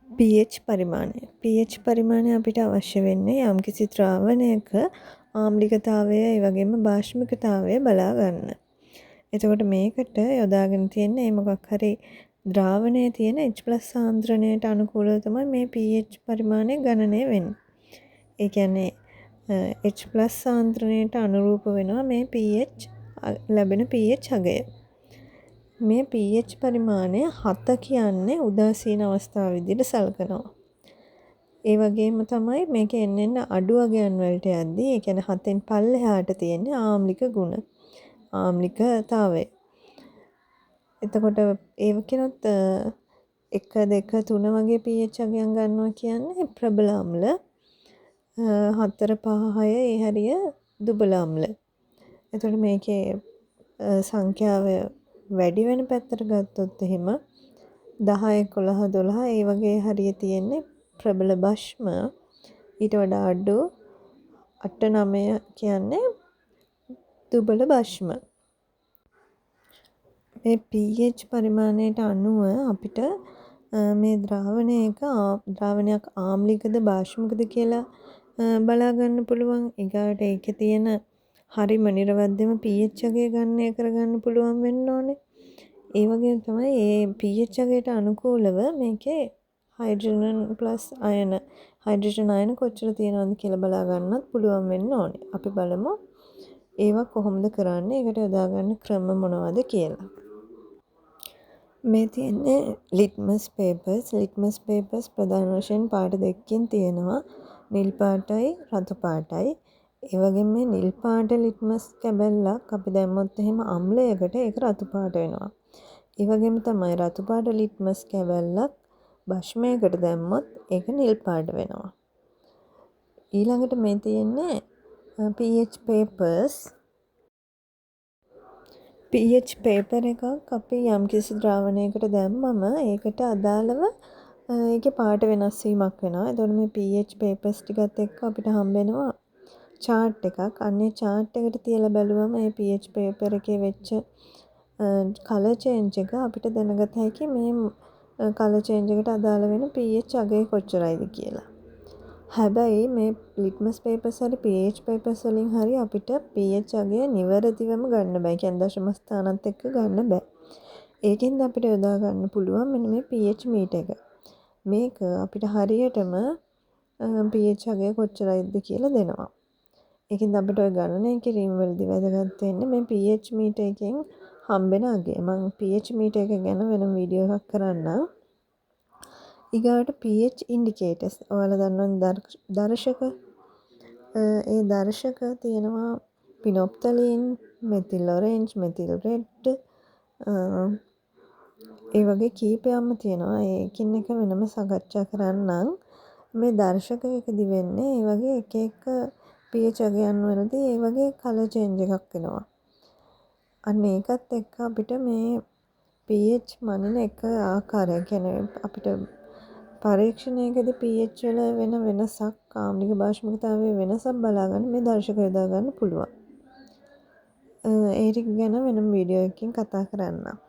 pH පරිමාණය. pH පරිමාණය අපිට අවශ්‍ය වෙන්නේ යම්කිසි ද්‍රාවණයක ආම්ලිකතාවය ඒ වගේම භාෂ්මිකතාවය බලා ගන්න. එතකොට මේකට යොදාගෙන තියෙන්නේ මේ මොකක් හරි ද්‍රාවණයේ තියෙන H+ සාන්ද්‍රණයට අනුකූලව තමයි මේ pH පරිමාණය ගණනය වෙන්නේ. ඒ කියන්නේ H+ සාන්ද්‍රණයට අනුරූප වෙනවා මේ pH ලැබෙන pH අගය. මේ pH පරිමාණය 7 කියන්නේ උදාසීන අවස්ථාව විදිහට සලකනවා. ඒ වගේම තමයි මේක එන්න එන්න අඩු අගයන් වලට යද්දී, ඒ කියන්නේ 7න් පල්ලෙහාට තියෙන්නේ ආම්ලික ගුණ, ආම්ලිකතාවය. එතකොට ඒවකිනුත් 1 2 3 වගේ pH අගයන් ගන්නවා කියන්නේ ප්‍රබල අම්ල, 4 5 6 ඒ හරිය දුබල අම්ල. එතකොට මේකේ සංඛ්‍යාව වැඩි වෙන පැත්තට ගත්තොත් එහෙම 10 11 12 ඒ වගේ හරිය තියෙන්නේ ප්‍රබල භෂ්ම. ඊට වඩා අඩු 8 9 කියන්නේ දුබල භෂ්ම. මේ pH පරිමාණයට අනුව අපිට මේ ද්‍රාවණයක් ආම්ලිකද භාෂ්මිකද කියලා බලා ගන්න පුළුවන්. ඊගාට ඒකේ තියෙන හරිම නිර්වද්‍යම pH අගය ගණනය කරගන්න පුළුවන් වෙන්න ඕනේ. ඒ වගේම තමයි මේ pH අගයට අනුකූලව මේකේ හයිඩ්‍රජන් ප්ලස් අයන, හයිඩ්‍රජන් අයන කොච්චර තියෙනවද කියලා බලා ගන්නත් පුළුවන් වෙන්න ඕනේ. අපි බලමු ඒවා කොහොමද කරන්නේ, ඒකට යොදා ගන්න ක්‍රම මොනවද කියලා. මේ තියෙන්නේ ලිට්මස් පේපර්ස්. ලිට්මස් පේපර්ස් ප්‍රධාන වශයෙන් පාට දෙකකින් තියෙනවා. නිල් පාටයි රතු පාටයි. ඒ වගේම මේ නිල් පාට ලිට්මස් කැබැල්ලක් අපි දැම්මොත් එහෙම අම්ලයකට ඒක රතු පාට වෙනවා. ඒ වගේම තමයි රතු පාට ලිට්මස් කැබැල්ලක් භෂ්මයකට දැම්මොත් ඒක නිල් පාට වෙනවා. ඊළඟට මේ තියෙන්නේ pH papers. pH paper එකක් අපි යම්කිසි ද්‍රාවණයකට දැම්මම ඒකට අදාළව ඒකේ පාට වෙනස් වීමක් වෙනවා. එතකොට මේ pH papers ටිකත් එක්ක අපිට හම්බෙනවා චාට් එකක්. අන්න ඒ චාට් එකට තියලා බැලුවම මේ pH paper එකේ වෙච්ච කලර් චේන්ජ් එක අපිට දැනගත හැකි මේ කලර් චේන්ජ් එකට අදාළ වෙන pH අගය කොච්චරයිද කියලා. හැබැයි මේ ලිට්මස් පේපර්ස් හරි pH papers වලින් හරි අපිට pH අගය නිවැරදිවම ගන්න බෑ. ඒ කියන්නේ දශම ස්ථානත් එක්ක ගන්න බෑ. ඒකෙන්ද අපිට යොදා ගන්න පුළුවන් මෙන්න මේ pH මීටර් එක. මේක අපිට හරියටම pH අගය කොච්චරයිද කියලා දෙනවා. ඒකෙන්ද අපිට ඔය ගණනය කිරීම වලදී වැදගත් වෙන්නේ මේ pH මීටර් එකෙන් හම්බෙන අගය. මං pH මීටර් එක ගැන වෙනම වීඩියෝ එකක් කරන්නම්. ඊගාවට pH ඉන්ඩිකේටර්ස්. ඔයාලා දන්නවනේ දර්ශක. ඒ දර්ශක තියෙනවා පිනොප්තලින්, මෙතිල් ඔරෙන්ජ්, මෙතිල් රෙඩ්, ඒ වගේ කීපයක්ම තියෙනවා. ඒ එකින් එක වෙනම සාකච්ඡා කරන්නම්. මේ දර්ශක එකදි වෙන්නේ ඒ වගේ එක එක pH අගයන් වලදී ඒ වගේ කලර් චේන්ජ් එකක් වෙනවා. අන්න ඒකත් එක්ක අපිට මේ pH මනින එක ආකාරයක්, කියන්නේ අපිට පරීක්ෂණයකදී pH වල වෙන වෙනසක්, ආම්ලික භාෂ්මිකතාවයේ වෙනසක් බලා ගන්න මේ දර්ශක යොදා ගන්න පුළුවන්. ඒ ටික ගැන වෙනම වීඩියෝ එකකින් කතා කරන්නම්.